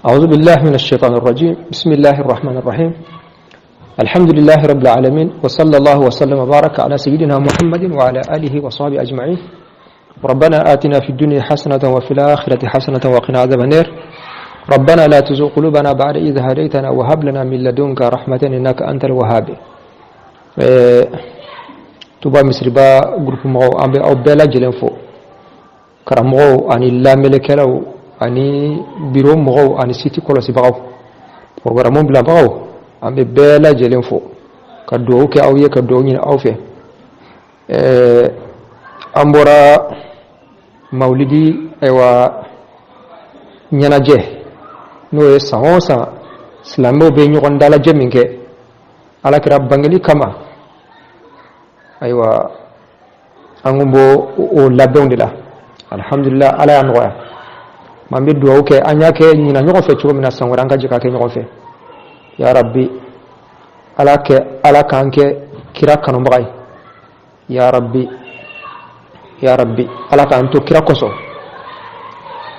أعوذ بالله من الشيطان الرجيم. بسم الله الرحمن الرحيم. الحمد لله رب العالمين، وصلى الله وسلم وبارك على سيدنا محمد وعلى آله وصحبه أجمعين. ربنا آتنا في الدنيا حسنة وفي الآخرة حسنة وقنا عذاب النار. ربنا لا تزغ قلوبنا بعد إذ هديتنا وهب لنا من لدنك رحمة إنك أنت الوهاب. Touba Misiriba groupe mɔgɔw, an bɛ aw bɛɛ lajɛlen fo, karamɔgɔw ani lamɛnnikɛlaw ani biro mɔgɔw ani site kɔlɔsibagaw, programme bilabagaw, an bɛ bɛɛ lajɛlen fo ka dugawu kɛ aw ye, ka dugawu ɲini aw fɛ. An bɔra mawulidi, ayiwa, ɲɛnajɛ, n'o ye san o san silamɛw bɛ ɲɔgɔn dalajɛ min kɛ Alakira bangeli kama. Ayiwa, an kun b'o o labɛnw de la. Alhamdulillah, Ala y'a nɔgɔya. An bɛ dugawu kɛ, an y'a kɛ ɲinan ɲɔgɔn fɛ cogo min na, san wɛrɛ an ka jɛ ka kɛ ɲɔgɔn fɛ. Ya Rabbi, Ala kɛ, Ala k'an kɛ kira kanubaga ye. Ya Rabbi, ya Rabbi, Ala k'an to kira kosɔn,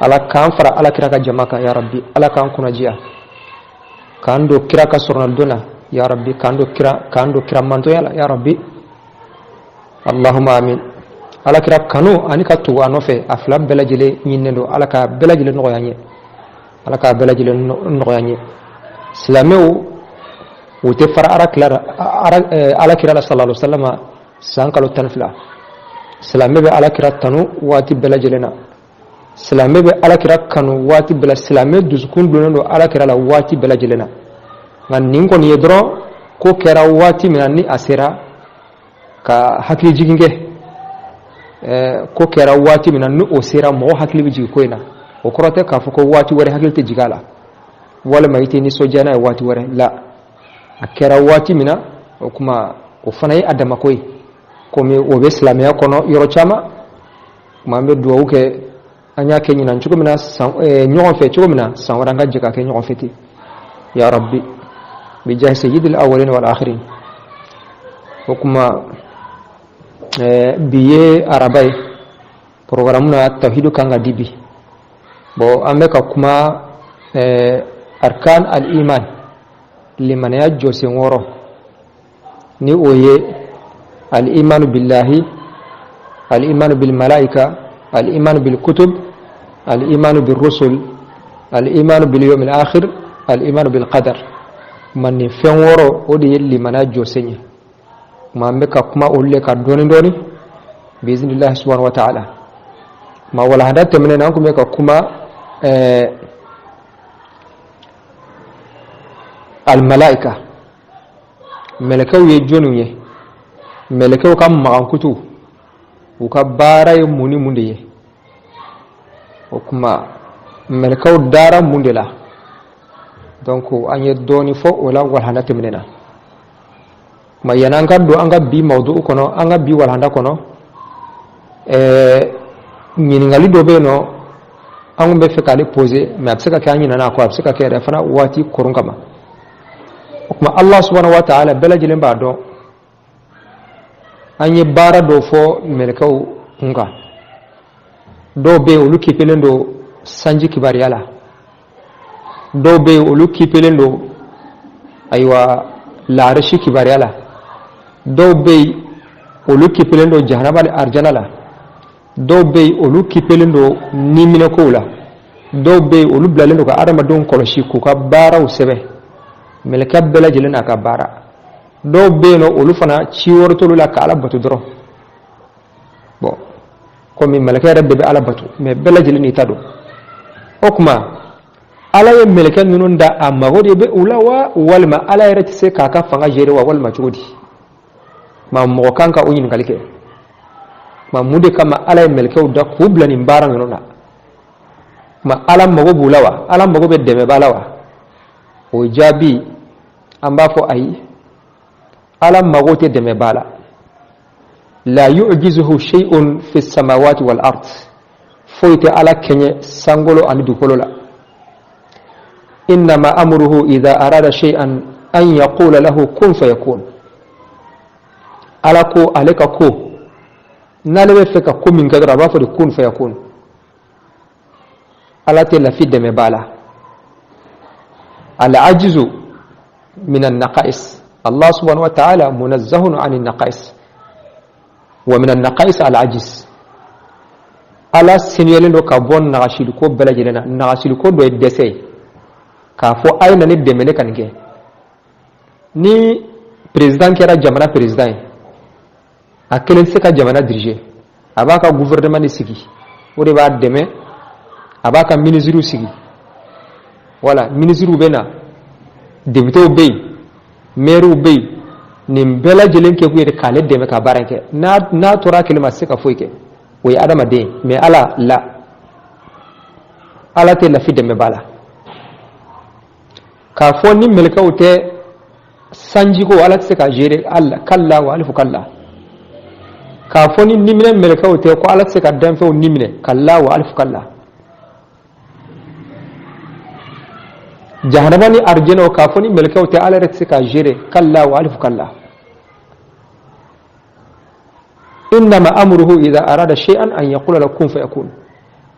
Ala k'an fara Ala kira ka jama kan. Ya Rabbi, Ala k'an kunnajiya, k'an don kira ka sɔrɔnalidon na. Ya Rabbi, k'an don kira, k'an don kira mantoya la. Ya Rabbi, Allahumma amin. Ala kira kanu ani ka tugu a nɔfɛ, a fila bɛɛ lajɛlen ɲininen don. Ala ka bɛɛ lajɛlen nɔgɔya an ye, Ala ka bɛɛ lajɛlen nɔgɔya an ye. Silamɛw, u tɛ fara Ala kira la sallallahu alaihi wasallam san kalo 12. Silamɛ bɛ Ala kira tanu waati bɛɛ lajɛlen na, silamɛ bɛ Ala kira kanu waati bɛɛ la, silamɛ dusukun donnen don Ala kira la waati bɛɛ lajɛlen na. Nka nin kɔni ye dɔrɔn ko kɛra waati min na, ni a sera ka hakili jigin kɛ, ko kɛra waati min na, ni o sera, mɔgɔ hakili bɛ jigin ko in na. O kɔrɔ tɛ k'a fɔ ko waati wɛrɛ hakili tɛ jigin a la, walima i tɛ nisɔndiya n'a ye waati wɛrɛ la. A kɛra waati min na, o kuma o fana ye a damako ye, komi o bɛ silamɛya kɔnɔ yɔrɔ caman. Kuma an bɛ dugawu kɛ, an y'a kɛ ɲinan cogo min na, san ɲɔgɔn fɛ cogo min na, san wɛrɛ an ka jɛ ka kɛ ɲɔgɔn fɛ ten. Ya Rabbi, bijahi sayyidil awwalin wal akhirin. O kuma, bi ye araba ye, programme na tawhidu kan ka di bi. Bon, an bɛ ka kuma arkan al iman, limanaya jɔsen wɔɔrɔ, ni o ye al imanu billahi, al imanu bil malaika, al imanu bil kutub, al imanu bil rusul, al imanu bil yawmil akhir, al imanu bil qadar. Ma nin fɛn wɔɔrɔ, o de ye limanaya jɔsen ye. Ma an bɛ ka kuma olu le kan dɔɔni dɔɔni biiznillahi subhanahu wa ta'ala. Ma walahada tɛmɛnen na, an tun bɛ ka kuma almalaika, mɛlɛkɛw ye jɔnniw ye, mɛlɛkɛw ka magankutu, u ka baara ye mun ni mun de ye. O kuma, mɛlɛkɛw dara mun de la? Donc an ye dɔɔni fɔ o la walahada tɛmɛnen na. Ma yanni an ka don an ka bi mawdu'u kɔnɔ, an ka bi walahada kɔnɔ, ɲininkali dɔ bɛ yen nɔ, an kun bɛ fɛ k'ale poser, mais a bɛ se ka kɛ an ɲinɛna a kɔ, a bɛ se ka kɛ yɛrɛ fana waati koron kama. O tuma, Allah subhanahu wa ta'ala, bɛɛ lajɛlen b'a dɔn, an ye baara dɔw fɔ mɛlɛkɛw kun kan. Dɔw bɛ yen, olu kipelen don sanji kibaruya la. Dɔw bɛ yen, olu kipelen don, ayiwa, laarisi kibaruya la. Dɔw bɛ yen, olu kipelen don jahanama ni arijana la. Dɔw bɛ yen, olu kipelen don niminɛkow la. Dɔw bɛ yen, olu bilalen don ka adamadenw kɔlɔsi k'u ka baaraw sɛbɛn. Mɛlɛkɛ bɛɛ lajɛlen n'a ka baara. Dɔw bɛ yen nɔ, olu fana ci wɛrɛ t'olu la ka Ala bato dɔrɔn. Bon, komi mɛlɛkɛ yɛrɛ bɛɛ bɛ Ala bato, mais bɛɛ lajɛlen n'i ta don. O tuma, Ala ye mɛlɛkɛ ninnu da, a mago de bɛ u la wa, walima Ala yɛrɛ tɛ se k'a ka fanga gérer wa, walima cogo di? Ma mɔgɔ kan ka o ɲininkali kɛ. Ma mun de kama Ala ye mɛlɛkɛw da k'u bila nin baara ninnu na? Ma Ala mago b'u la wa? Ala mago bɛ dɛmɛba la wa? O jaabi, an b'a fɔ ayi, Ala mago tɛ dɛmɛba la. La yu'jizuhu shay'un fi samawati wal ard, foyi tɛ Ala kɛɲɛ sankolo ani dugukolo la. Innama amruhu idha arada shay'an an yaqula lahu kun fayakun. Ala ko ale ka ko, n'ale bɛ fɛ ka ko min kɛ dɔrɔn, a b'a fɔ de kun fayakun. Ala tɛ lafi dɛmɛba la. Al-ajizu min an-naqais, Allah subhanahu wa ta'ala munazzahun 'anil naqais, wa min an-naqais al-ajiz. Ala seniyalen don ka bɔ nagasiliko bɛɛ lajɛlen na. Nagasiliko dɔ ye dɛsɛ ye, k'a fɔ a ye na ne dɛmɛ ne ka nin kɛ. Ni président kɛra jamana président ye, a kelen tɛ se ka jamana diriger, a b'a ka gouvernement de sigi, o de b'a dɛmɛ, a b'a ka ministres sigi. Voilà, ministres bɛ na, députés bɛ yen, maires bɛ yen, nin bɛɛ lajɛlen kɛ kun ye de k'ale dɛmɛ ka baara kɛ. N'a tora a kelen ma, a tɛ se ka foyi kɛ. O ye adamaden, mais ala la, ala tɛ lafi dɛmɛba la. K'a fɔ ni mɛlɛkɛw tɛ sanjiko, ala tɛ se ka gérer, ala kalla wa alifu kalla. K'a fɔ ni niminɛ mɛlɛkɛw tɛ, ko ala tɛ se ka danfɛnw niminɛ, kalla wa alifu kalla. Jahanama ni arijɛnɛw, k'a fɔ ni mɛlɛkɛw tɛ, ala yɛrɛ tɛ se ka gérer, kalla wa alifu kalla. Innama amruhu idha arada shay'an an yaqula lahu kun fayakun.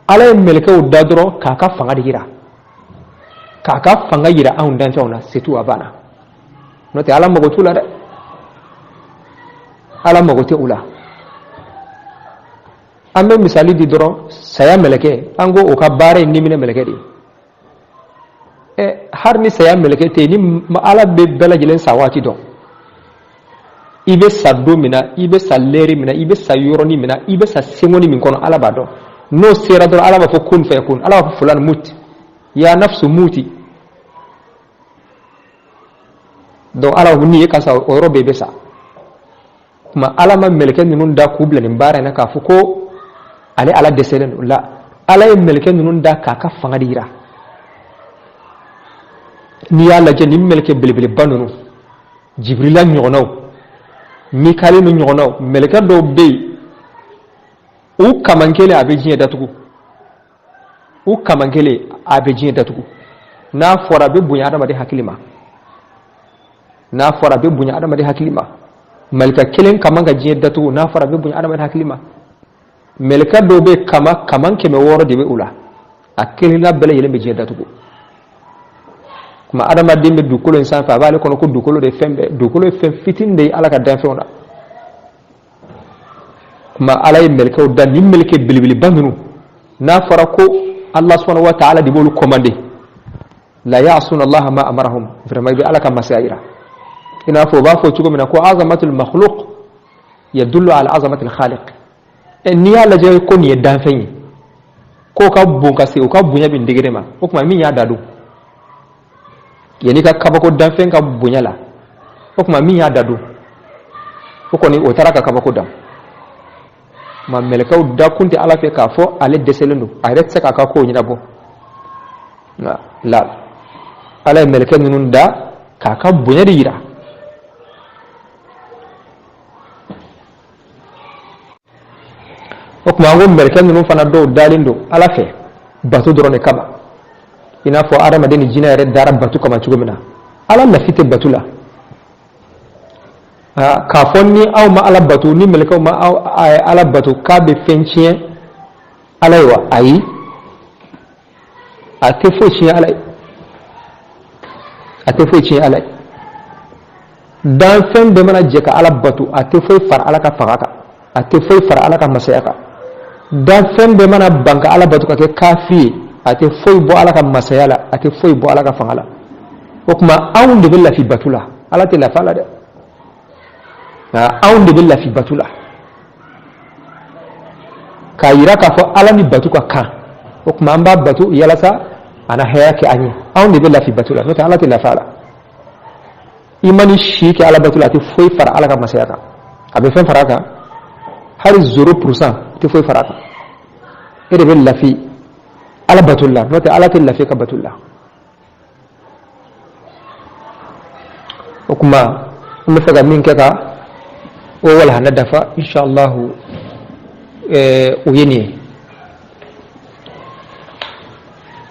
Ala ye mɛlɛkɛw da dɔrɔn k'a ka fanga de yira, k'a ka fanga yira anw danfɛnw na, c'est tout, a banna. N'o tɛ ala mago t'u la dɛ, ala mago tɛ u la. An bɛ misali di dɔrɔn, saya mɛlɛkɛ, an ko o ka baara ye niminɛ mɛlɛkɛ de ye. Hali ni saya mɛlɛkɛ tɛ yen, ni ala bɛ bɛɛ lajɛlen sa waati dɔn, i bɛ sa don min na, i bɛ sa lɛri min na, i bɛ sa yɔrɔnin min na, i bɛ sa senkɔni min kɔnɔ, ala b'a dɔn. N'o sera dɔrɔn, ala b'a fɔ kun fayakun, ala b'a fɔ fulan muti, ya nafsu muti. Donc ala b'a fɔ n'i ye ka sa, o yɔrɔ bɛɛ i bɛ sa. Kuma ala ma mɛlɛkɛ ninnu da k'u bila nin baara in na k'a fɔ ko ale ala dɛsɛlen don la. Ala ye mɛlɛkɛ ninnu da k'a ka fanga de yira. N'i y'a lajɛ, nin mɛlɛkɛ belebeleba ninnu, Jibrila ɲɔgɔnnaw, Mikali ni ɲɔgɔnnaw, mɛlɛkɛ dɔw bɛ yen, u kaman kelen a bɛ diɲɛ datugu, u kaman kelen a bɛ diɲɛ datugu. N'a fɔra a bɛ bonya adamaden hakili ma, n'a fɔra a bɛ bonya adamaden hakili ma. Mɛlɛkɛ kelen kaman ka diɲɛ datugu, n'a fɔra a bɛ bonya adamaden hakili ma. Mɛlɛkɛ dɔw bɛ kaman 600 de bɛ u la, a kelenna bɛɛ lajɛlen bɛ diɲɛ datugu. Kuma adamaden bɛ dugukolo in sanfɛ, a b'ale kɔnɔ ko dugukolo de ye fɛn bɛɛ, dugukolo ye fɛn fitinin de ye ala ka danfɛnw na. Kuma ala ye mɛlɛkɛw da, nin mɛlɛkɛ belebeleba ninnu, n'a fɔra ko Allah subhanahu wa ta'ala de b'olu commandé, la ya'suna Allah ma amarahum, vraiment i bɛ ala ka masaya yira. I n'a fɔ u b'a fɔ cogo min na ko azamatul makhluq yadullu ala azamatil khaliq. N'i y'a lajɛ ko nin ye danfɛn ye, k'o ka bon ka se o ka bonya bɛ degré ma, o tuma min y'a da don, yanni ka kabako danfɛn ka bonya la, o tuma min y'a da don, o kɔni o taara ka kabako dan. Ma mɛlɛkɛw da kun tɛ ala fɛ k'a fɔ ale dɛsɛlen don, a yɛrɛ tɛ se k'a ka kow ɲɛnabɔ. La ala ye mɛlɛkɛ ninnu da k'a ka bonya de yira. O tuma an ko mɛlɛkɛ ninnu fana dɔw dalen don ala fɛ bato dɔrɔn de kama, i n'a fɔ adamaden ni jinɛ yɛrɛ dara bato kama cogo min na. Ala lafi tɛ bato la. K'a fɔ ni aw ma ala bato, ni mɛlɛkɛw ma ala bato, k'a bɛ fɛn tiɲɛ ala ye wa? Ayi, a tɛ foyi tiɲɛ ala ye, a tɛ foyi tiɲɛ ala ye. Danfɛn bɛɛ mana jɛ ka ala bato, a tɛ foyi fara ala ka fanga kan, a tɛ foyi fara ala ka masaya kan. Danfɛn bɛɛ mana ban ka ala bato ka kɛ kafiri ye, a tɛ foyi bɔ ala ka masaya la, a tɛ foyi bɔ ala ka fanga la. O tuma anw de bɛ lafi bato la, ala tɛ lafi la dɛ. Nka anw de bɛ lafi bato la, k'a yira k'a fɔ ala ni bato ka kan. O tuma an b'a bato yalasa a na hɛrɛ kɛ an ye. Anw de bɛ lafi bato la, n'o tɛ ala tɛ lafi a la. I ma ni si kɛ ala bato la, a tɛ foyi fara ala ka masaya kan. A bɛ fɛn fara a kan, hali 0% tɛ foyi fara a kan. E de bɛ lafi ala bato la, n'o tɛ ala tɛ lafi ka bato la. O tuma an bɛ fɛ ka min kɛ ka o walahana dafa inshallah, o ye nin ye.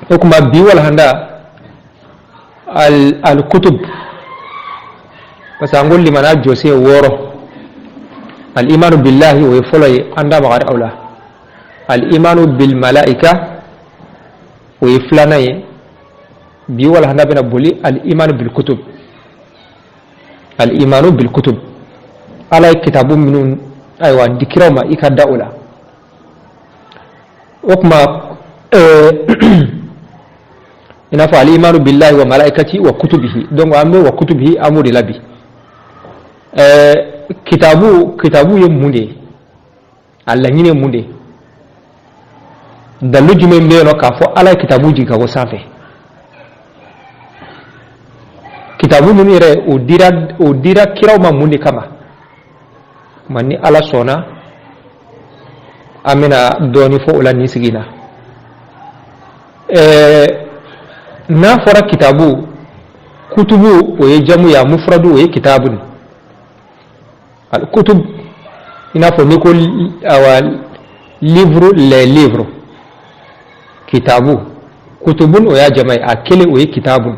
O tuma bi walahanda al kutub, parce que an ko limana jɔsen 6, al imanu billahi o ye fɔlɔ ye, an da magara aw la. Al imanu bil malaika o ye filanan ye. Bi walahanda bɛna boli al-imanu bil kutub, al-imanu bil kutub, Ala ye kitabu minnu ayiwa di kiraw ma, i ka da o la. O tuma i n'a fɔ al-imanu billahi wa malaikati wa kutubihi. Donc an bɛ wa kutubihi, an b'o de la bi. Kitabu ye mun de ye? A laɲini ye mun de ye? Dalilu jumɛn bɛ yen nɔ k'a fɔ Ala ye kitabu jigin ka bɔ sanfɛ? Kitabu ninnu yɛrɛ, o dira kiraw ma mun de kama? Kuma ni Ala sɔnna, an bɛna dɔɔni fɔ o la nin sigi na. N'a fɔra kitabu, kutubu, o ye jamu ye, a mufradu o ye kitabu de. Kutub, i n'a fɔ n'i ko awa livre, les livres, kitabu, kutubun, o y'a jama ye, a kelen o ye kitabun.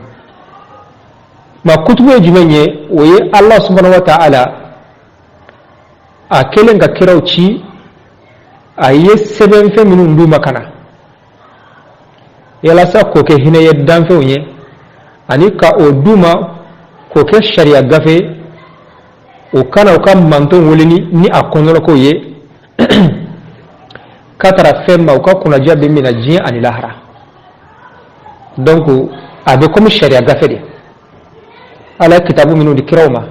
Ma kutubu ye jumɛn ye? O ye Allah subhanahu wa ta'ala a kelen ka kiraw ci, a ye sɛbɛnfɛn minnu d'u ma ka na yalasa k'o kɛ hinɛ ye danfɛnw ye, ani ka o d'u ma k'o kɛ sariya gafe, o kana u ka mantonw wele ni a kɔnɔlɔkow ye k'a taara fɛn ma u ka kunnadiya bɛ min na diɲɛ ani lahara. Donc a bɛ komi sariya gafe de. Ala ye kitabu minnu di kiraw ma,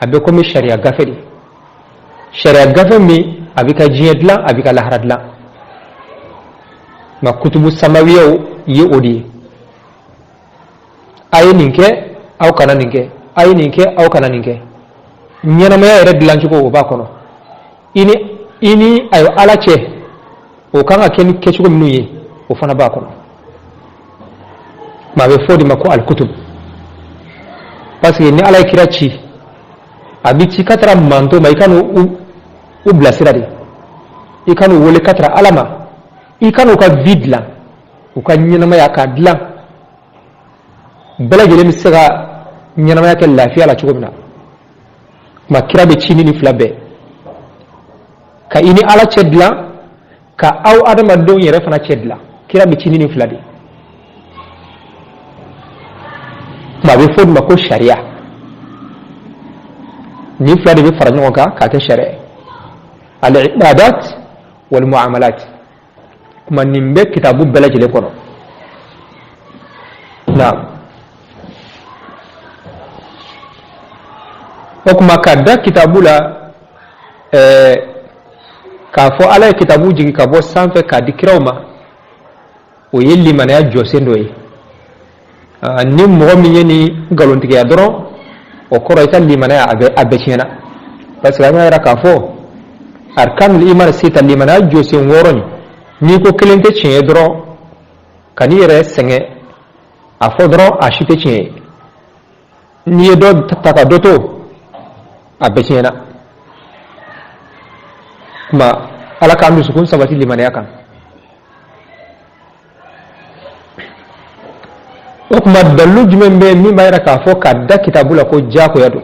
a bɛ komi sariya gafe de, sariya gafe min a bɛ ka diɲɛ dilan, a bɛ ka lahara dilan. Nka kutubu samawiyaw ye o de ye: a ye nin kɛ, aw kana nin kɛ, a ye nin kɛ, aw kana nin kɛ. Ɲɛnamaya yɛrɛ dilancogo, o b'a kɔnɔ. I ni ayiwa Ala cɛ, o kan ka kɛ ni kɛcogo minnu ye, o fana b'a kɔnɔ. Maa bɛ fɔ o de ma ko alikutub, parce que ni Ala ye kira ci, a bɛ ci ka taara manto ma, i ka n'u u bilasira de, i ka n'u wele ka taara Ala ma, i ka n'u ka vie dilan, u ka ɲɛnamaya k'a dilan, bɛɛ lajɛlen bɛ se ka ɲɛnamaya kɛ lafiya la cogo min na. Kuma kira bɛ ci ni nin fila bɛɛ, ka i ni Ala cɛ dilan, ka aw adamadenw yɛrɛ fana cɛ dilan. Kira bɛ ci ni nin fila de. Kuma a bɛ fɔ o de ma ko sariya. Nin fila de bɛ fara ɲɔgɔn kan k'a kɛ sariya ye, al-ibadat wal muamalat. Kuma nin bɛ kitabu bɛɛ lajɛlen kɔnɔ. Naam, o kuma ka da kitabu la, k'a fɔ Ala ye kitabu jigin ka bɔ sanfɛ k'a di kiraw ma, o ye limanaya jɔsen dɔ ye. Ni mɔgɔ min ye ni nkalontigiya dɔrɔn, o kɔrɔ i ka limanaya a bɛɛ tiɲɛna, parce que an y'a yira k'a fɔ arkanul iman sita, limanaya jɔsen 6 nin, n'i ko kelen tɛ tiɲɛ ye dɔrɔn, ka n'i yɛrɛ sɛgɛn, a fɔ dɔrɔn a si tɛ tiɲɛ ye. N'i ye dɔ ta ka dɔ to, a bɛɛ tiɲɛna. Kuma Ala k'an dusukun sabati limanaya kan. O tuma dalilu jumɛn bɛ min b'a yira k'a fɔ ka da kitabu la ko diyagoya don,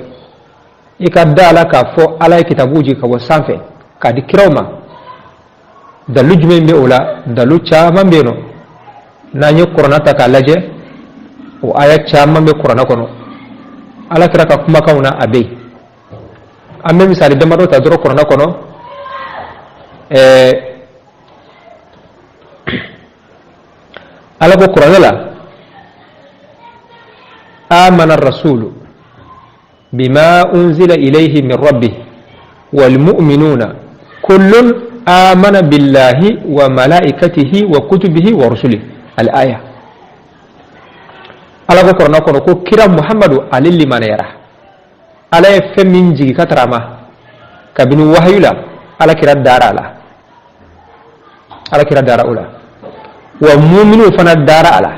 i ka da la k'a fɔ Ala ye kitabu jigin ka bɔ sanfɛ k'a di kiraw ma? Dalilu jumɛn bɛ o la? Dalilu caman bɛ yen nɔ. N'an ye kuranna ta k'a lajɛ, o aya caman bɛ kuranna kɔnɔ. Ala kira ka kumakanw na, a bɛ yen. An bɛ misali damadɔ ta dɔrɔn kuranna kɔnɔ. Ala ko kuranɛ la: amana rasulu bima unzila ilayhi min rabbih walmu'minuna kullun amana billahi wa malaikatihi wa kutubihi wa rusulihi, al-aya. Ala ko kuranɛ kɔnɔ ko kira Muhammadu, ale limaniyara Ala ye fɛn min jigi ka tara a ma kabini wahayu la, Ala kira dara a la, Ala kira dara o la, wa muminiw fana dara a la.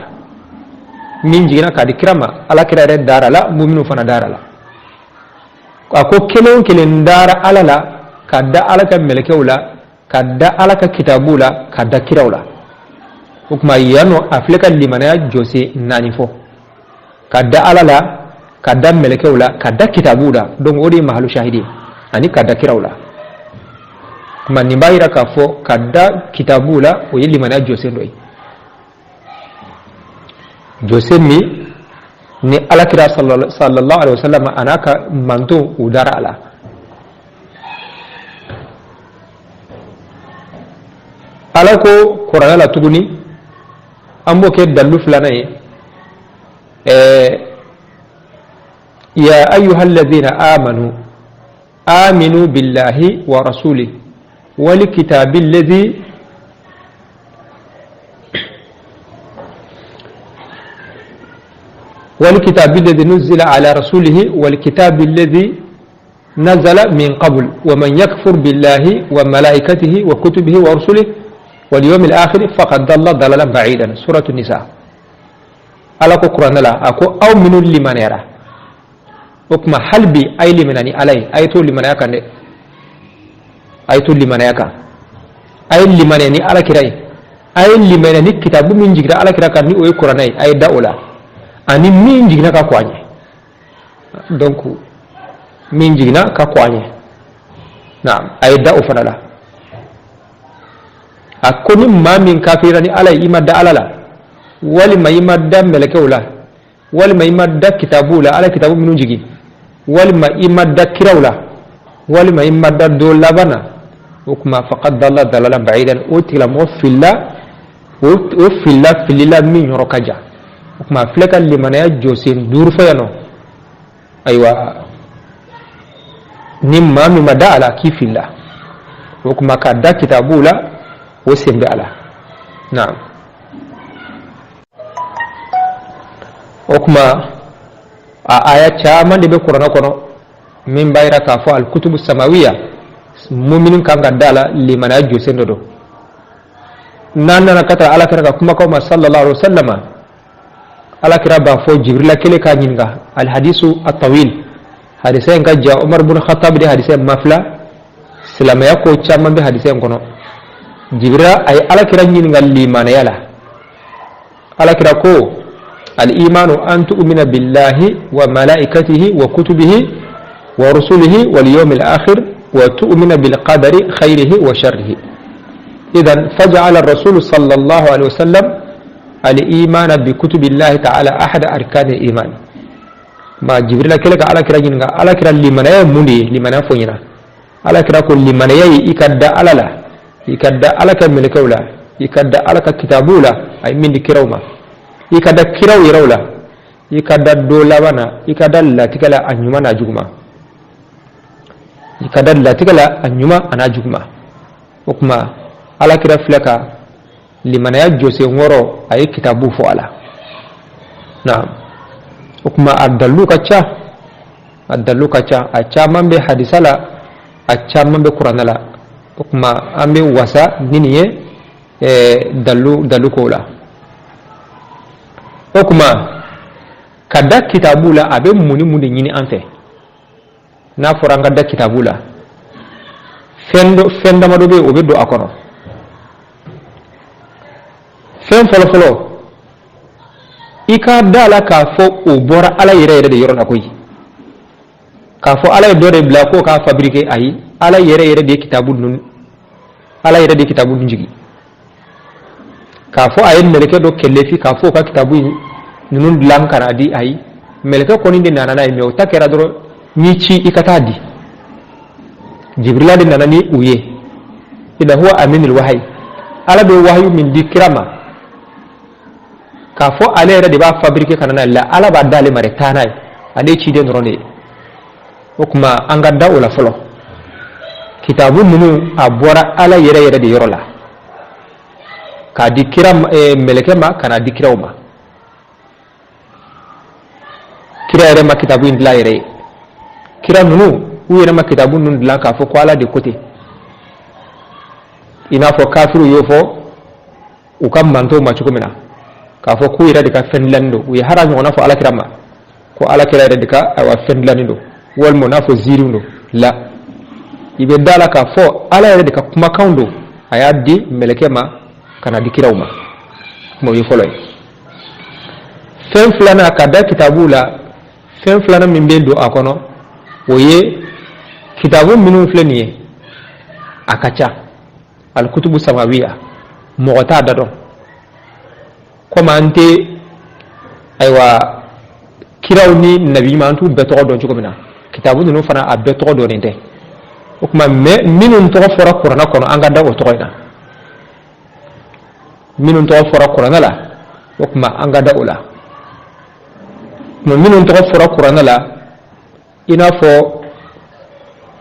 Min jiginna k'a di kira ma, Ala kira yɛrɛ dara a la, muminiw fana dara a la. A ko kelen o kelen dara Ala la, ka da Ala ka mɛlɛkɛw la, ka da Ala ka kitabuw la, ka da kiraw la. O tuma yan nɔ, a filɛ ka limanaya jɔsen 4 fɔ: ka da Ala la, ka da mɛlɛkɛw la, ka da kitabuw la. Donc o de ye mahalu shahidi ye, ani ka da kiraw la. Kuma nin b'a yira k'a fɔ ka da kitabuw la, o ye limanaya jɔsen dɔ ye. Jɔsen min ni alakira sallallahu alaihi wasallam a n'a ka mantonw u dara a la. Ala ko kuranɛ la tuguni, an b'o kɛ dalilu filanan ye, ya ayyuhallazina amanu aminu billahi wa rasulihi wal kitabi allazi والكتاب الذي نزل على رسوله والكتاب الذي نزل من قبل ومن يكفر بالله وملائكته وكتبه ورسله واليوم الآخر فقد ضل ضلالا بعيدا. سورة النساء. Ala ko kuranɛ la, a ko aw minnu limaniyara, o tuma hali bi a ye limaniya ni Ala ye, a ye to limanaya kan dɛ, a ye to limanaya kan, a ye limaniya ni Ala kira ye, a ye limaniya ni kitabu min jiginna Ala kira kan, ni o ye kuranɛ ye, a ye da o la, ani min jiginna ka kɔn a ɲɛ. Donc min jiginna ka kɔn a ɲɛ, naam, a ye da o fana la. A ko ni maa min kafira ni Ala ye, i ma da Ala la, walima i ma da mɛlɛkɛw la, walima i ma da kitabuw la, Ala kitabu minnu jigin, walima i ma da kiraw la, walima i ma da don laban na, o tuma faqad dalla dalalan ba'idan, o tigilamɔgɔ filila, o filila filila min yɔrɔ ka jan. O tuma a filɛ ka limanaya jɔsen duuru fɔ yan nɔ. Ayiwa, ni maa min ma da a la, k'i filila. O tuma ka da kitabuw la, o sen bɛ a la. Naam, o tuma a aya caman de bɛ kuranɛ kɔnɔ min b'a yira k'a fɔ alikutubu samawiya, mumini kan ka da la, limanaya jɔsen dɔ don. N'an nana ka taa ala kira ka kumakanw ma sallallahu alaihi wasallam, ala kira b'a fɔ Jibrila kelen k'a ɲininka, alhadisu atawil, hadisa in ka jan, Umar bin Khattab de hadisa in mafila, silamɛya ko caman bɛ hadisa in kɔnɔ. Jibrila a ye ala kira ɲininka limanaya la. Ala kira ko al-imanu an tu'mina billahi wa malaikatihi wa kutubihi wa rusulihi wal yawmil akhir wa tu'mina bil qadari khayrihi wa sharrihi. Idan faj'ala ar-rasul sallallahu alaihi wasallam al-imana bi kutubillahi ta'ala ahada arkani al-iman. Ma Jibrila kɛlen ka ala kira ɲininka, ala kira, limanaya ye mun de ye? Limanaya fɔ ɲɛna. Ala kira ko limanaya ye i ka da Ala la, i ka da Ala ka mɛlɛkɛw la, i ka da Ala ka kitabuw la, a ye min di kiraw ma, i ka da kiraw yɛrɛw la, i ka da don laban na, i ka da latigɛ la, a ɲuman n'a juguman, i ka da latigɛ la, a ɲuman a n'a juguman. O tuma ala kira filɛ ka limanaya jɔsen wɔɔrɔ, a ye kitabu fɔ a la. Naam, o tuma a dalilu ka ca, a dalilu ka ca, a caman bɛ hadisa la, a caman bɛ kuranɛ la. O tuma an bɛ wasa ni nin ye dalilu kow la. O tuma ka da kitabu la, a bɛ mun ni mun de ɲini an fɛ? N'a fɔra an ka da kitabu la, fɛn dɔ, fɛn damadɔ bɛ yen, o bɛ don a kɔnɔ. Fɛn fɔlɔfɔlɔ, i ka da la k'a fɔ o bɔra Ala yɛrɛ yɛrɛ de yɔrɔ la koyi. K'a fɔ Ala ye dɔ de bila k'o k'a fabriquer, ayi, Ala yɛrɛ yɛrɛ de ye kitabu ninnu, Ala yɛrɛ de ye kitabu ninnu jigin. K'a fɔ a ye mɛlɛkɛ dɔ kɛlɛfi k'a fɔ o ka kitabu ninnu dilan ka na di, ayi, mɛlɛkɛ kɔni de nana n'a ye, mais o ta kɛra dɔrɔn n'i ci i ka taa di. Jibrila de nana ni u ye. Ida huwa aminul wahayi, Ala bɛ wahayu min di kira ma, k'a fɔ ale yɛrɛ de b'a fabriquer ka na n'a ye la, Ala b'a d'ale ma de, taa n'a ye, ale ye ciden dɔrɔn de ye. O tuma an ka da o la fɔlɔ, kitabu ninnu a bɔra Ala yɛrɛ yɛrɛ de yɔrɔ la k'a di kira mɛlɛkɛ ma ka n'a di kiraw ma. Kira yɛrɛ ma kitabu in dilan yɛrɛ ye, kira ninnu u yɛrɛ ma kitabu ninnu dilan k'a fɔ ko Ala de ko ten, i n'a fɔ kafiriw y'o fɔ u ka mantonw ma cogo min na, k'a fɔ k'u yɛrɛ de ka fɛn dilanni don. U ye hara ɲɔgɔnna fɔ alakira ma ko alakira yɛrɛ de ka ayiwa fɛn dilanni don, walima n'a fɔ ziiriw don la. I bɛ da la k'a fɔ Ala yɛrɛ de ka kumakanw don, a y'a di mɛlɛkɛ ma ka na di kiraw ma. Kuma o ye fɔlɔ ye. Fɛn filanan, ka da kitabu la, fɛn filanan min bɛ don a kɔnɔ, o ye kitabu minnu filɛ nin ye, a ka ca, alikutubu samawiya, mɔgɔ t'a da dɔn, komi an tɛ Ayiwa, kiraw ni nabi ɲuman, an t'u bɛɛ tɔgɔ dɔn cogo min na, kitabu ninnu fana a bɛɛ tɔgɔ dɔnnen tɛ. O tuma, mais minnu tɔgɔ fɔra kuranɛ kɔnɔ, an ka da o tɔgɔ in na. Minnu tɔgɔ fɔra kuranɛ la, o tuma an ka da o la. Tuma minnu tɔgɔ fɔra kuranɛ la, i n'a fɔ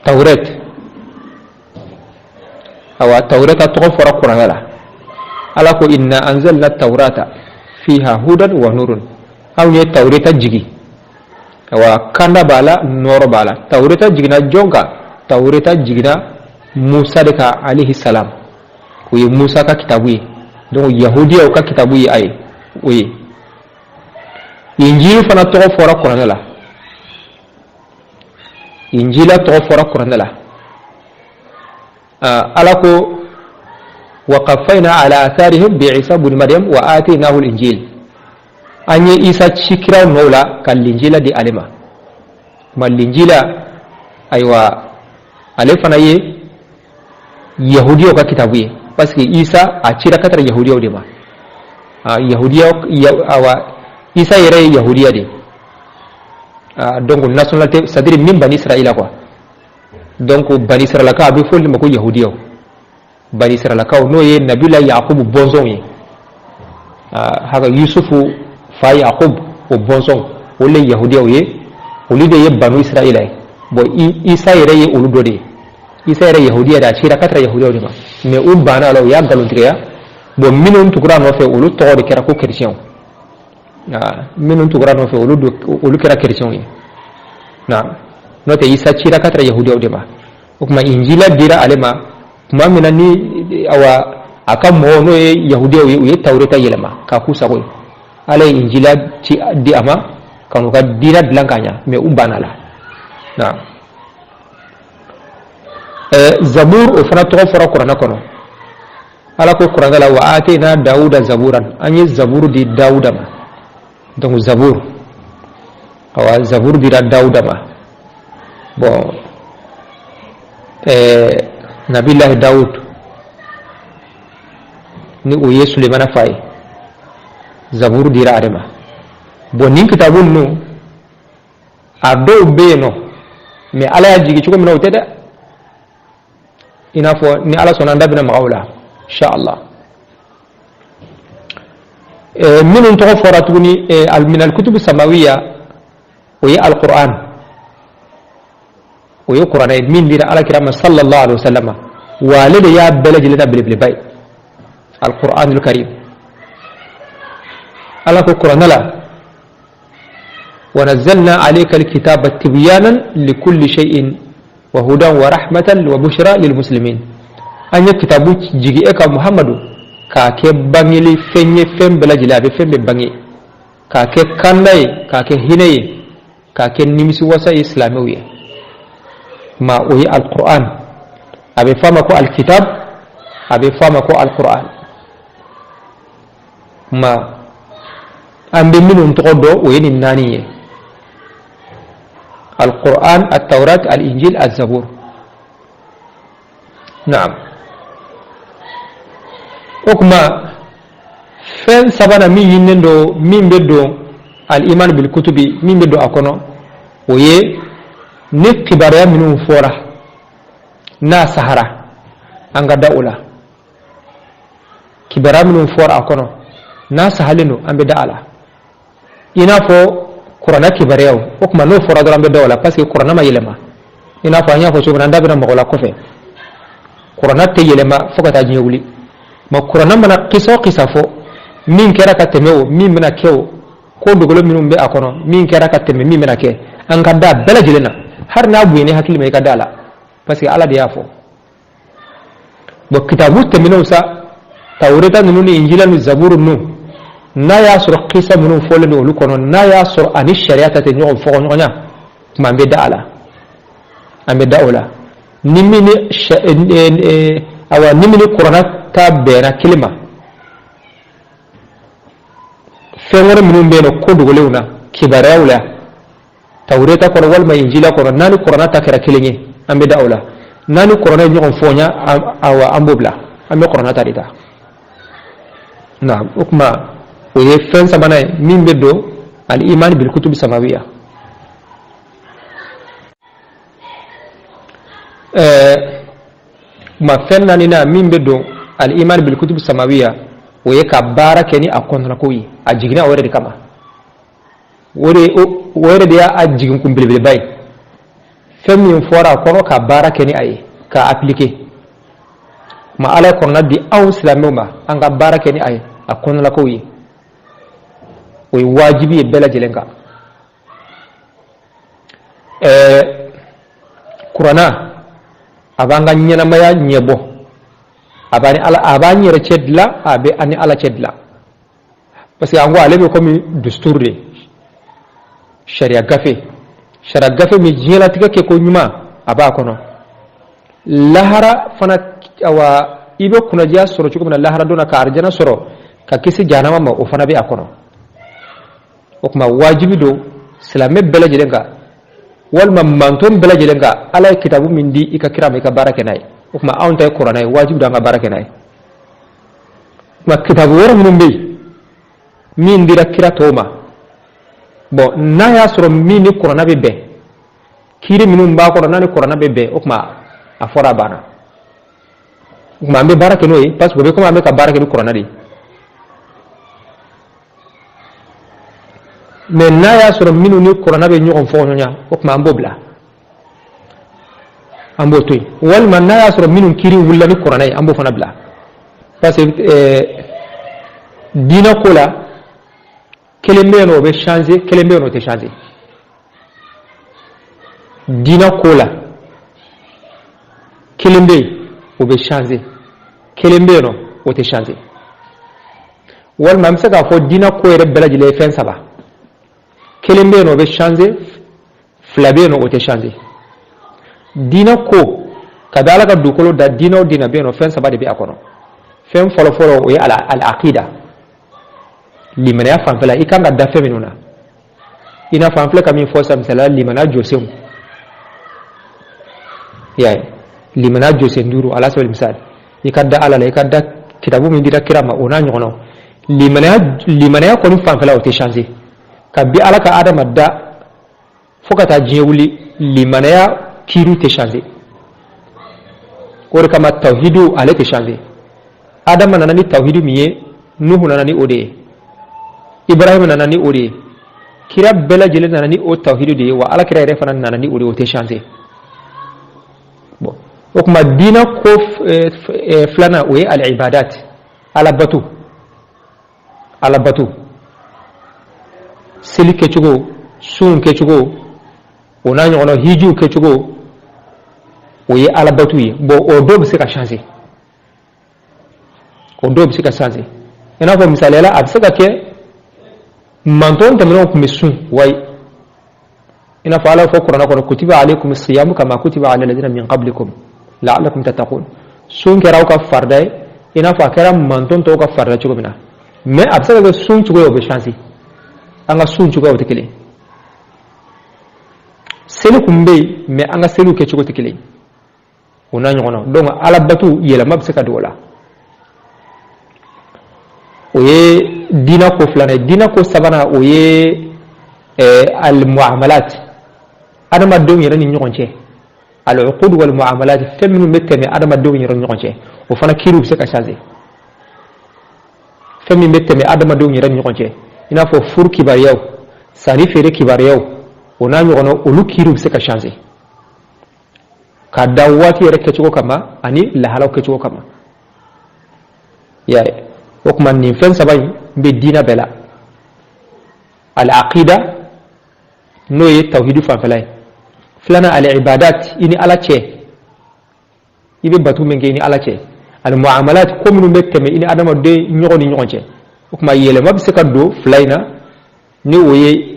tawurɛt, awa, tawurɛta tɔgɔ fɔra kuranɛ la. Ala ko: inna anzalna tawrata fiha hudan wa nurun. Anw ye tawureta jigi, awa, kanda b'a la, nɔɔrɔ b'a la. Tawureta jiginna jɔn kan? Tawureta jiginna Musa de kan, alayhi salam. O ye Musa ka kitabu ye, donc yahudiyaw ka kitabu ye a ye o ye. Injili fana tɔgɔ fɔra kuranɛ la. Injila tɔgɔ fɔra kuranɛ la. Ala ko: wa qafayna ala atharihim bi Isa bun Maryam wa atainahu al-injil. An ye Isa ci kiraw nɔw la ka linjila di ale ma. Ma linjila, ayiwa, ale fana ye yahudiyaw ka kitabu ye, parce que Isa a cira ka taara yahudiyaw de ma. Yahudiya, awa, Isa yɛrɛ ye yahudiya de. Donc nationalité, c'est à dire min bani Israila quoi. Donc bani Israilakaw, a bɛ fɔ olu de ma ko yahudiyaw. Bani Israilakaw, n'o ye nabila Yakubu bɔnsɔnw ye, haka Yusufu fa Yakub, o bɔnsɔn, olu le yahudiyaw ye, olu de ye banu Israila ye. Bon, Isa yɛrɛ ye olu dɔ de ye. Isa yɛrɛ yahudiya de, a cira ka taara yahudiyaw de ma, mais u banna a la, u y'a nkalontigiya. Bon, minnu tugura a nɔfɛ, olu tɔgɔ de kɛra ko chrétienw. Minnu tugura a nɔfɛ, olu kɛra chrétienw ye. Na n'o tɛ, Isa cira ka taara yahudiyaw de ma. O tuma injila dira ale ma tuma min na ni, awa, a ka mɔgɔw, n'o ye yahudiyaw ye, u ye tawureta yɛlɛma k'a k'u sago ye, Ala ye injila ci di a ma ka n'u ka diinɛ dilan ka ɲa, mais u banna la. Na Zabur, o fana tɔgɔ fɔra kuranɛ kɔnɔ. Ala ko kuranɛ la: wa atayna Dawuda zaburan. An ye Zaburu di Dawuda ma. Donc Zabur, awa, Zabur dira Dawuda ma. Bon, nabilahi Dawud, ni o ye Sulemana fa ye, Zaburu dira ale ma. Bon, nin kitabu ninnu, a dɔw bɛ yen nɔ, mais Ala y'a jigi cogo min na, o tɛ dɛ. I n'a fɔ ni Ala sɔnna, an da bɛna maga o la, inshallah. Minnu tɔgɔ fɔra tuguni min alkutubu samawiya, o ye alquran, o ye kuranɛ ye min dira alakira ma, sallallahu alaihi wasallam. Wa ale de y'a bɛɛ lajɛlen na belebeleba ye, alquranul karim. Ala ko kuranɛ la: ونزلنا عليك الكتاب تبيانا لكل شيء وهدى ورحمة وبشرى للمسلمين. An ye kitabu jigi e ka Muhammadu k'a kɛ bangeli fɛn ye, fɛn bɛɛ lajɛlen, a bɛ fɛn bɛɛ bange, k'a kɛ kanda ye, k'a kɛ hinɛ ye, k'a kɛ nimisiwasa ye silamɛw ye. Ma o ye alquran, a bɛ f'a ma ko alkitab, a bɛ f'a ma ko alquran. Ma an bɛ minnu tɔgɔ dɔn, o ye nin naani ye: alquran, altawrat, alinjil, azabur. Naam, o tuma fɛn sabanan min ɲininen don, min bɛ don aliman bil kutubi, min bɛ don a kɔnɔ, o ye ni kibaruya minnu fɔra, n'a sahara, an ka da o la. Kibaruya minnu fɔra a kɔnɔ, n'a sahalen don, an bɛ da a la. I n'a fɔ kuranɛ kibaruyaw, o tuma n'o fɔra dɔrɔn, an bɛ da o la, parce que kuranɛ ma yɛlɛma. I n'a fɔ an y'a fɔ cogo min na, an da bɛna mɔgɔ la kɔfɛ, kuranɛ tɛ yɛlɛma fo ka taa diɲɛ wuli. Ma kuranɛ mana kisa o kisa fɔ, min kɛra ka tɛmɛ o, min bɛna kɛ o, ko dogolen minnu bɛ a kɔnɔ, min kɛra ka tɛmɛ, min bɛna kɛ, an ka da bɛɛ lajɛlen na. Hali n'a bonyana hakili ma, i ka da la, parce que Ala de y'a fɔ. Bon, kitabu tɛmɛnenw sa, tawureta ninnu ni injila ni zaburu ninnu, n'a y'a sɔrɔ kisa minnu fɔlen don olu kɔnɔ, n'a y'a sɔrɔ ani sariya ta tɛ ɲɔgɔn fɔgɔ ɲɔgɔnya, tuma an bɛ da a la, an bɛ da o la. Ni min ni, awa, ni min ni kuranɛ ta bɛnna kelen ma, fɛn wɛrɛ minnu bɛ yen nɔ, ko dogolenw na, kibaruyaw la, tawureta kɔnɔ walima injila kɔnɔ, n'a ni kuranɛ ta kɛra kelen ye, an bɛ da o la. N'a ni kuranɛ ye ɲɔgɔn fɔɲa, awa, an b'o bila, an bɛ kuranɛ ta de ta. Naam, o tuma o ye fɛn sabanan ye min bɛ don. Al-iman bil kutubi samawiya. Ma fɛn naaninan min bɛ don al-iman bil kutubi samawiya, o ye ka baara kɛ ni a kɔnɔnako ye. A jiginna o yɛrɛ de kama, o yɛrɛ de y'a jigin kun belebeleba ye. Fɛn min fɔra a kɔnɔ, ka baara kɛ ni a ye, k'a appliquer. Ma Ala ye kɔnɔna di anw silamɛw ma, an ka baara kɛ ni a ye, a kɔnɔnakow ye, o ye wajibi ye bɛɛ lajɛlen kan. Kuranna a b'an ka ɲɛnamaya ɲɛbɔ, a b'an ni Ala, a b'an yɛrɛ cɛ dilan, a bɛ an ni Ala cɛ dilan, parce que an ko ale bɛ komi dusturu de, sariya gafe, sariya gafe min diɲɛlatigɛ kɛ ko ɲuman a b'a kɔnɔ. Lahara fana, awa, i bɛ kunnadiya sɔrɔ cogo min na lahara don na, ka arijana sɔrɔ, ka kisi jahanama ma, o fana bɛ a kɔnɔ. O tuma wajibi don silamɛ bɛɛ lajɛlen kan, walima manton bɛɛ lajɛlen kan, Ala ye kitabu min di i ka kira ma, i ka baara kɛ n'a ye. O tuma anw ta ye kuranɛ ye, wajibi don an ka baara kɛ n'a ye. O tuma kitabu wɛrɛ minnu bɛ yen min dira kira tɔw ma, bon, n'a y'a sɔrɔ min ni kuranɛ bɛ bɛn, kiiri minnu b'a kɔnɔ n'a ni kuranɛ bɛ bɛn, o tuma a fɔra, a banna. O tuma an bɛ baara kɛ n'o ye, parce que o bɛ komi an bɛ ka baara kɛ ni kuranɛ de ye. Mais n'a y'a sɔrɔ minnu ni kuranɛ bɛ ɲɔgɔn fɔɲɔgɔnya, o tuma an b'o bila, an b'o to yen. Walima n'a y'a sɔrɔ minnu kiiri wulila ni kuranɛ ye, an b'o fana bila, parce que diinɛ ko la, kelen bɛ yen nɔ o bɛ changer, kelen bɛ yen nɔ o tɛ changer. Diinɛ ko la, kelen bɛ yen o bɛ changer, kelen bɛ yen nɔ o tɛ changer. Walima an bɛ se k'a fɔ diinɛ ko yɛrɛ bɛɛ lajɛlen ye fɛn saba: kelen bɛ yen nɔ o bɛ changer, fila bɛ yen nɔ o tɛ changer. Diinɛ ko, kabi Ala ka dugukolo da, diinɛ o diinɛ bɛ yen nɔ, fɛn saba de bɛ a kɔnɔ. Fɛn fɔlɔ-fɔlɔ, o ye al-aqida, limaniya fanfɛla, i kan ka da fɛn minnu na. I n'a fɔ an filɛ ka min fɔ sisan, misaliya, limaniya jɔsenw, i y'a ye, limaniya jɔsen duuru, ala sabali, misali, i ka da Ala la, i ka da kitabu min dira kira ma, o n'a ɲɔgɔnnaw. Limaniya kɔni fanfɛla, o tɛ changer. Kabi Ala ka Adama da fo ka taa diɲɛ wuli, limaniya kiiriw tɛ changer. O de kama tawhidu, ale tɛ changer. Adama nana ni tawhidu min ye, Nuhu nana ni o de ye, Ibrahim nana ni o de ye, kira bɛɛ lajɛlen nana ni o tawhidu de ye, wa Ala kira yɛrɛ fana nana ni o de ye, o tɛ changer. Bon, o tuma diinɛ ko filanan, o ye al-ibadat, Ala bato, Ala bato, seli kɛcogo, sun kɛcogo, o n'a ɲɔgɔnna, hijiw kɛcogo, o ye Ala bato ye. Bon, o dɔw bɛ se ka changer, o dɔw bɛ se ka changer. I n'a fɔ misaliya la, a bɛ se ka kɛ mantɔn tɛmɛnenw tun bɛ sun wayi, i n'a fɔ Ala fɔ kuranɛ kɔnɔ: kutiba alaykum siyamu kama kutiba ala alladhina min qablikum la'allakum tattaqun. Sun kɛra aw ka farida ye, i n'a fɔ a kɛra mantɔn tɔw ka farida cogo min na. Mais a bɛ se ka kɛ sun cogoya o bɛ changer, an ka sun cogoyaw tɛ kelen. Seli kun bɛ yen, mais an ka seliw kɛcogo tɛ kelen, o n'a ɲɔgɔnna. Donc Ala bato, yɛlɛma bɛ se ka don o la. O ye diinɛ ko filanan ye. Diinɛ ko sabanan, o ye al-muamalat, adamadenw yɛrɛ ni ɲɔgɔn cɛ, al-uqud wal muamalat, fɛn minnu bɛ tɛmɛ adamadenw yɛrɛ ni ɲɔgɔn cɛ, o fana kiiriw bɛ se ka changer. Fɛn min bɛ tɛmɛ adamadenw yɛrɛ ni ɲɔgɔn cɛ, i n'a fɔ furu kibaruyaw, sanni feere kibaruyaw, o n'a ɲɔgɔnna, olu kiiriw bɛ se ka changer ka da waati yɛrɛ kɛcogo kama ani lahalaw kɛcogo kama. I y'a ye, o tuma nin fɛn saba in bɛ diinɛ bɛɛ la: al-aqida, n'o ye tawhidu fanfɛla ye; filanan, al-ibadat, i ni Ala cɛ, i bɛ bato min kɛ i ni Ala cɛ; al-muamalat, ko minnu bɛ tɛmɛ i ni adamaden ɲɔgɔn ni ɲɔgɔn cɛ. O tuma yɛlɛma bɛ se ka don fila in na, ni o ye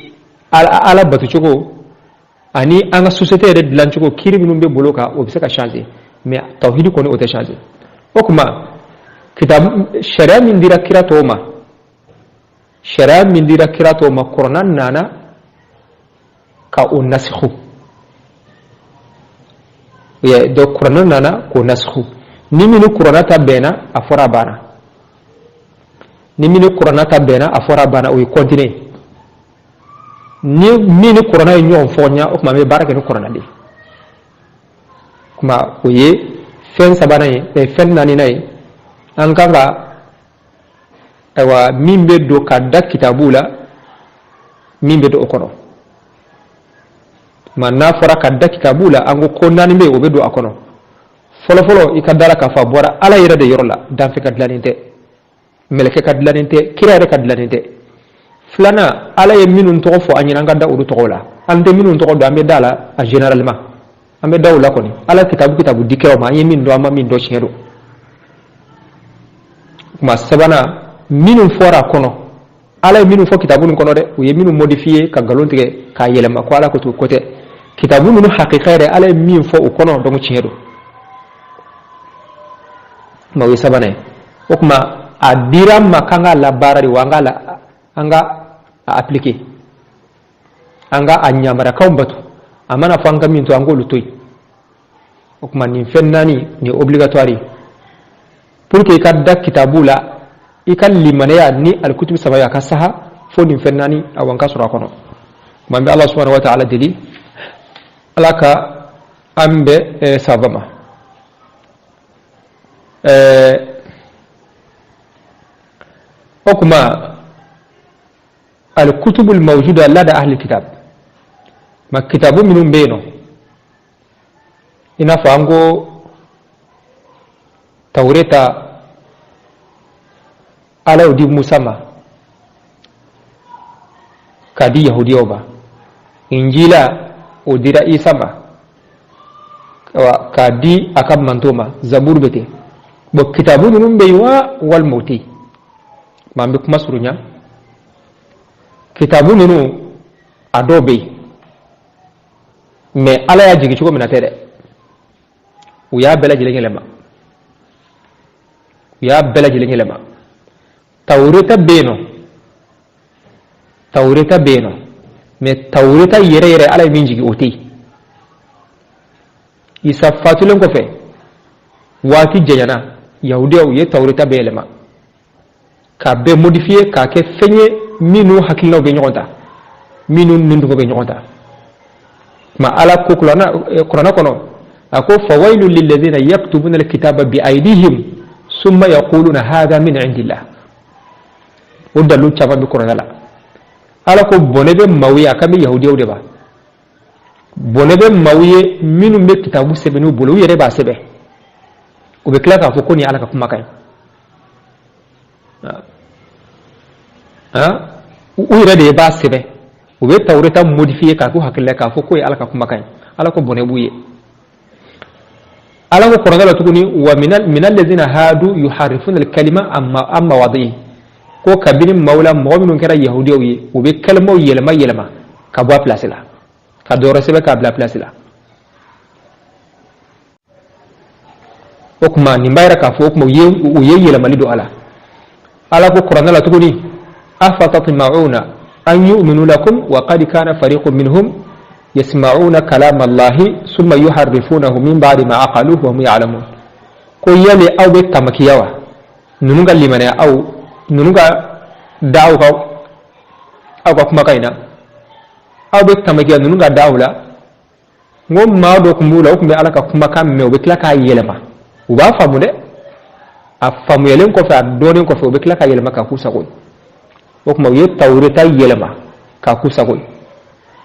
Ala batocogo ani an ka société yɛrɛ dilancogo, kiiri minnu bɛ bolo kan, o bɛ se ka changer. Mais tawhidi kɔni, o tɛ changer. O tuma kitabu, sariya min dira kira tɔw ma, sariya min dira kira tɔw ma, kuranna nana ka o nasiku. Donc kuranna nana k'o nasiku. Ni min ni kuranna ta bɛnna, a fɔra, a banna. Ni min ni kuranna ta bɛnna, a fɔra, a banna, o ye continuer. Ni min ni kuranɛ ye ɲɔgɔn fɔ ɲa, o tuma an bɛ baara kɛ ni kuranɛ de ye. Kuma o ye fɛn sabanan ye, fɛn naaninan ye, an kan ka ayiwa min bɛ don ka da kitabu la, min bɛ don o kɔnɔ. Ma n'a fɔra ka da kitabu la, an ko ko naani bɛ yen, o bɛ don a kɔnɔ. Fɔlɔfɔlɔ, i ka da la k'a fɔ a bɔra Ala yɛrɛ de yɔrɔ la, danfɛn ka dilannen tɛ, mɛlɛkɛ ka dilannen tɛ, kira yɛrɛ ka dilannen tɛ. Filanan, Ala ye minnu tɔgɔ fɔ an ɲɛna, an ka da olu tɔgɔ la. An tɛ minnu tɔgɔ dɔn, an bɛ da la a généralement, an bɛ da o la kɔni. Ala kitabu di kiraw ma, an ye min dɔn, an ma min dɔn, tiɲɛ don. Kuma sabanan, minnu fɔra a kɔnɔ, Ala ye minnu fɔ kitabu ninnu kɔnɔ dɛ, u ye minnu modifier ka nkalon tigɛ k'a yɛlɛma ko Ala ko ten, ko tɛ. Kitabu ninnu hakika yɛrɛ, Ala ye min fɔ o kɔnɔ, donc tiɲɛ don. Kuma o ye sabanan ye. O tuma a dira an ma k'an k'a labaara de wa, an k'a la, an ka a appliquer, an ka a ɲamarakaw bato. A mana fɔ an ka min to, an k'olu to yen. O tuma nin fɛn naani nin ye obligatoire ye pour que i ka da kitabu la, i ka limaniya ni alikutubu saba ye, a ka saha fo nin fɛn naani awa n ka sɔrɔ a kɔnɔ. Tuma an bɛ Ala subhanahu wa ta'ala deli, Ala ka an bɛn saba ma. O kuma alkutubu almawjuda lada ahli kitab, ma kitabu minnu bɛ yen nɔ, i n'a fɔ an ko Tawureta, Ala y'o di Musa ma k'a di Yahudiyaw ma. Injila, o dira Isa ma k'a di a ka manto ma. Zaburu bɛ ten. Bon, kitabu ninnu bɛ yen wa walima o tɛ yen? Ma an bɛ kuma surunya. Kitabu ninnu a dɔw bɛ yen, mais Ala y'a jigin cogo min na tɛ dɛ, u y'a bɛɛ lajɛlen yɛlɛma, u y'a bɛɛ lajɛlen yɛlɛma. Tawureta bɛ yen nɔ, Tawureta bɛ yen nɔ, mais Tawureta yɛrɛ yɛrɛ, Ala ye min jigin, o tɛ yen. Isa fatulen kɔfɛ, waati janyana, Yahudiyaw ye Tawureta bɛɛ yɛlɛma k'a bɛɛ modifier k'a kɛ fɛn ye minnu hakilinaw bɛ ɲɔgɔn ta, minnu nidungɔ bɛ ɲɔgɔn ta. Ma Ala ko kuranɛ kɔnɔ, a ko fawailu lilladhina yaktubuna alkitaba bi aydihim summa yaquluna hadha min indillah. O dalu caman bɛ kuranɛ la. Ala ko bɔnɛ bɛ maaw ye, a kan bɛ Yahudiyaw de ma, bɔnɛ bɛ maaw ye minnu bɛ kitabu sɛbɛn n'u bolo, u yɛrɛ b'a sɛbɛn, u bɛ tila k'a fɔ ko nin ye Ala ka kumakan ye. U yɛrɛ de b'a sɛbɛn, u bɛ Tawureta modifier k'a k'u hakili la k'a fɔ k'o ye Ala ka kumakan ye. Ala ko bɔnɛ b'u ye. Ala ko kuranɛ la tuguni, wa minal ladzina hadu yuharrifuna al-kalima an mawadi'i, ko kabini maaw la, mɔgɔ minnu kɛra Yahudiyaw ye, u bɛ kalimaw yɛlɛma yɛlɛma ka bɔ a place la, ka dɔ wɛrɛ sɛbɛn k'a bila place la. O tuma nin b'a yira k'a fɔ o tuma u ye yɛlɛmali don a la. Ala ko kuranɛ la tuguni, afatatma'una an yu'minu lakum wa qad kana fariqun minhum yasma'una kalama Allahi summa yuharrifunahu min ba'di ma aqaluhu wa hum ya'lamun. Ko yali aw bɛ tamakiya wa ninnu ka limaniya aw, ninnu ka da aw ka kumakan in na? Aw bɛ tamakiya ninnu ka da aw la? N ko maa dɔ tun b'u la, u tun bɛ Ala ka kumakan mɛn, u bɛ tila k'a yɛlɛma. U b'a faamu dɛ, a faamuyalen kɔfɛ, a dɔnnen kɔfɛ, u bɛ tila k'a yɛlɛma k'a k'u sago ye. O tuma u ye Tawureta yɛlɛma k'a k'u sago ye.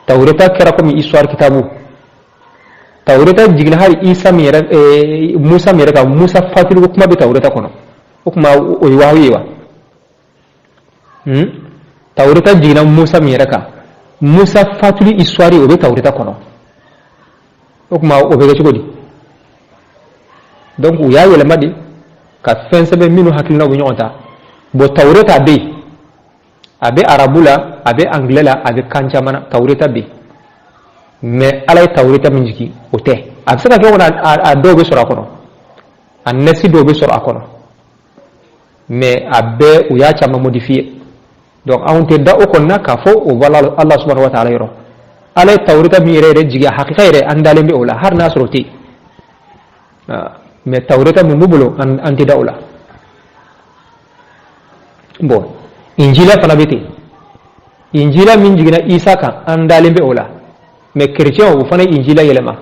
Tawureta kɛra komi histoire kitabu. Tawureta jiginna hali Isa min yɛrɛ, Musa min yɛrɛ kan, Musa fatuliko kuma bɛ Tawureta kɔnɔ. O tuma o ye wahayu ye wa? Tawureta jiginna Musa min yɛrɛ kan, Musa fatuli histoire, o bɛ Tawureta kɔnɔ. O tuma o bɛ kɛ cogo di? Donc u y'a yɛlɛma de ka fɛn sɛbɛn minnu hakilinaw bɛ ɲɔgɔn ta. Bon, Tawureta bɛ yen, a bɛ arabu la, a bɛ anglais la, a bɛ kan caman na. Tawureta bɛ yen, mais Ala ye Tawureta min jigin, o tɛ. A bɛ se ka kɛ kɔnɔ, a dɔw bɛ sɔrɔ a kɔnɔ, a nɛsi dɔw bɛ sɔrɔ a kɔnɔ, mais a bɛɛ, u y'a caman modifier. Donc anw tɛ da o kɔnɔna k'a fɔ o bɔra Allah subhanahu wa ta'ala yɔrɔ. Ala ye Tawureta min yɛrɛ yɛrɛ jigin, a hakika yɛrɛ, an dalen bɛ o la hali n'a sɔrɔ o tɛ yen. Mais Tawureta min b'u bolo, an tɛ da o la. Bon, Injila fana bɛ ten. Injila min jiginna Isa kan, an dalen bɛ o la. Mais chrétien, o fana ye injila yɛlɛma.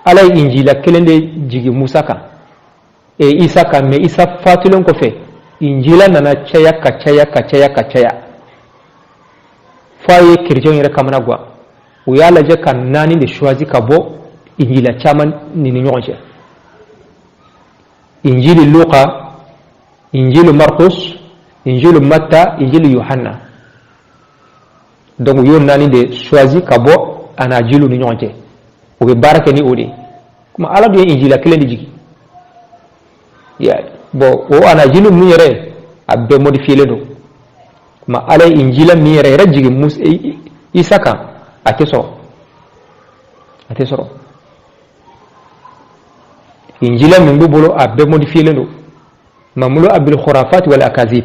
Ala ye injila kelen de jigin Musa kan e Isa kan, mais Isa fatulen kɔfɛ, injila nana caya ka caya ka caya ka caya fo a ye chrétien yɛrɛ kamana gan. U y'a lajɛ ka naani de choisi ka bɔ injila caman ni ɲɔgɔn cɛ: injili Luka, injili Marcus, injili Matta, injili Yohanna. Donc u y'o naani de choisi ka bɔ anajilu ni ɲɔgɔn cɛ, u bɛ baara kɛ ni o de ye. Kuma Ala dun ye injila kelen de jigin. Bon, o anajilu ninnu yɛrɛ, a bɛɛ modifiélen don. Kuma Ala ye injila min yɛrɛ yɛrɛ jigin Musa, Isa kan, a tɛ sɔrɔ, a tɛ sɔrɔ. Injila min b'u bolo, a bɛɛ modifiélen don, mamulu bil khurafat wal akazib,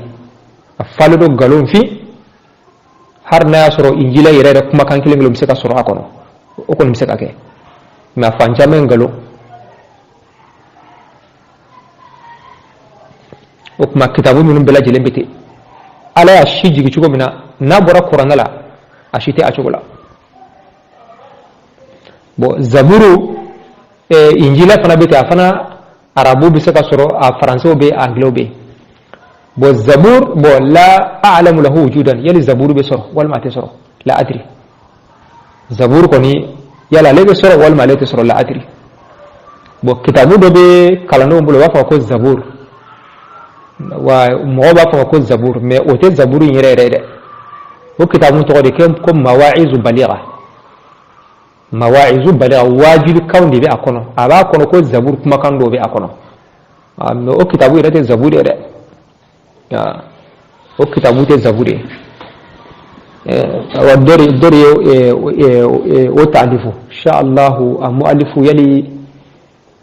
a falen don nkalon fin. Har n'a y'a sɔrɔ injila yɛrɛ yɛrɛ kumakan kelen kelen bɛ se ka sɔrɔ a kɔnɔ, o kɔni bɛ se ka kɛ, mais a fan caman ye nkalon. O tuma kitabu ninnu bɛɛ lajɛlen bɛ ten. Ala y'a si jigin cogo min na, n'a bɔra kuranɛ la, a si tɛ a cogo la. Bon, Zaburu, injila fana bɛ ten. A fana arabu bɛ se ka sɔrɔ, a faransɛw bɛ, anglais bɛ. Bon, Zabur, bon, la a'lamu lahu wujudan. Yali Zaburu bɛ sɔrɔ walima a tɛ sɔrɔ, la adri. Zabur kɔni, yala ale bɛ sɔrɔ walima ale tɛ sɔrɔ, la adri. Bon, kitabu dɔ bɛ kalandenw bolo, u b'a fɔ ko Zabur, wa mɔgɔw b'a fɔ ko Zabur, mais o tɛ Zaburu in yɛrɛ yɛrɛ dɛ. O kitabu tɔgɔ de kɛ ko Mawa'izu Baligha. Mawa'izu Baligha, wajulikanw de bɛ a kɔnɔ. A b'a kɔnɔ ko Zabur kumakan dɔw bɛ a kɔnɔ, mais o kitabu yɛrɛ tɛ Zabur ye dɛ. O kitabu tɛ Zabur ye. Wa dɔ de ye o taalifu, insha Allahu, a mu'alifu, yali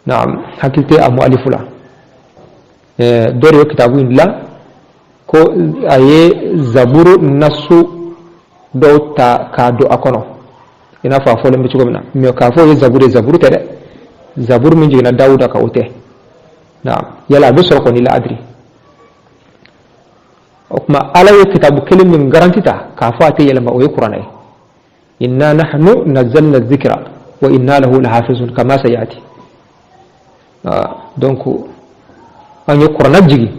naam, hakili tɛ a mu'alifu la. Dɔ de ye kitabu in dilan ko a ye Zaburu nasu dɔw ta k'a don a kɔnɔ, i n'a fɔ a fɔlen bɛ cogo min na. Mais k'a fɔ o ye Zaburu ye, Zaburu tɛ dɛ. Zaburu min jiginna Dawuda kan, o tɛ. Naam, yala a bɛ sɔrɔ kɔni, la adri. O tuma Ala ye kitabu kelen min garanti ta k'a fɔ a tɛ yɛlɛma, o ye kuranɛ ye. Inna nahnu nazzalna dhikra wa inna lahu lahafizun, kama sayati. Donc an ye kuranɛ jigin,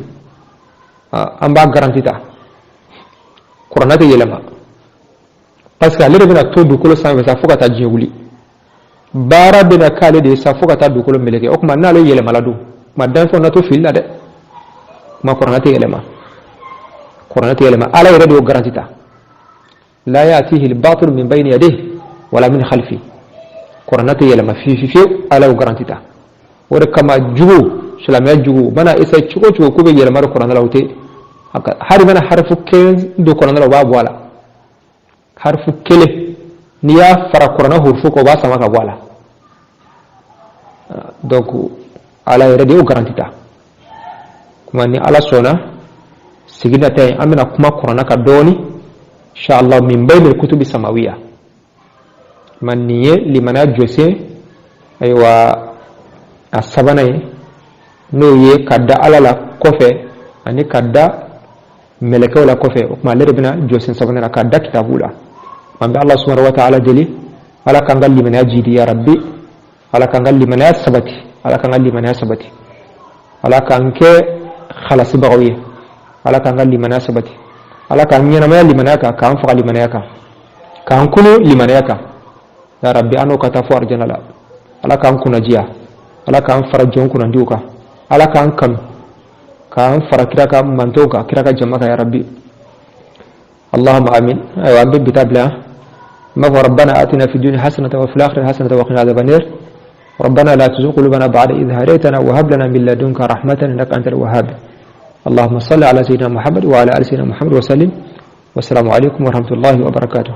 an b'a garanti ta, kuranɛ tɛ yɛlɛma, parce que ale de bɛna to dugukolo sanfɛ sa fo ka taa diɲɛ wuli. Baara bɛna k'ale de ye sa fo ka taa dugukolo meleke. O tuma n'ale yɛlɛmala dun, tuma danfɛnw na to fili la dɛ. Tuma kuranɛ tɛ yɛlɛma, kuranɛ tɛ yɛlɛma. Ala yɛrɛ de y'o garanti ta. La ya'tihi al-batil min bayni yadayhi wala min khalfi. Kuranɛ tɛ yɛlɛma fiyewu fiyewu, Ala y'o garanti ta. O de kama jugu, silamɛya jugu mana essayer cogo o cogo k'u bɛ yɛlɛma don kuranɛ la, o tɛ. Hali mana harifu kelen don kuranɛ la, u b'a bɔ a la. Harifu kelen, n'i y'a fara kuranɛ hurufu kan, u b'a sama ka bɔ a la. Donc Ala yɛrɛ de y'o garanti ta. Kuma ni Ala sɔnna, sigi nata yen, an bɛna kuma kuranɛ kan dɔɔni, inshallah, min bayni kutubi samawiya. Ma nin ye limaniya jɔsen, ayiwa, a sabanan ye, n'o ye ka da Ala la kɔfɛ ani ka da mɛlɛkɛw la kɔfɛ. O tuma ale de bɛna jɔsen sabanan na, ka da kitabu la. An bɛ Ala subhanahu wa ta'ala deli, Ala k'an ka limaniya jidi, ya Rabbi. Ala k'an ka limaniya sabati, Ala k'an ka limaniya sabati, Ala k'an kɛ halasibagaw ye, Ala k'an ka limaniya sabati, Ala k'an ɲɛnamaya limaniya kan, k'an faga limaniya kan, k'an kunu limaniya kan, ya Rabbi. An n'o ka taa fo arijana la. Ala k'an kunnajiya, Ala k'an fara jɔn kunnandiw kan, Ala k'an kanu, k'an fara kira ka mantow kan, kira ka jama kan, ya Rabbi. Allahumma amin. Ayiwa, an bɛ bi ta bila yan. N b'a fɔ: rabbana atina fi dunya hasanatan wa fil akhirati hasanatan wa qina adhaban nar. ربنا لا تزغ قلوبنا بعد إذ هديتنا وهب لنا من لدنك رحمة إنك أنت الوهاب. اللهم صل على سيدنا محمد وعلى آل سيدنا محمد وسلم. والسلام عليكم ورحمة الله وبركاته.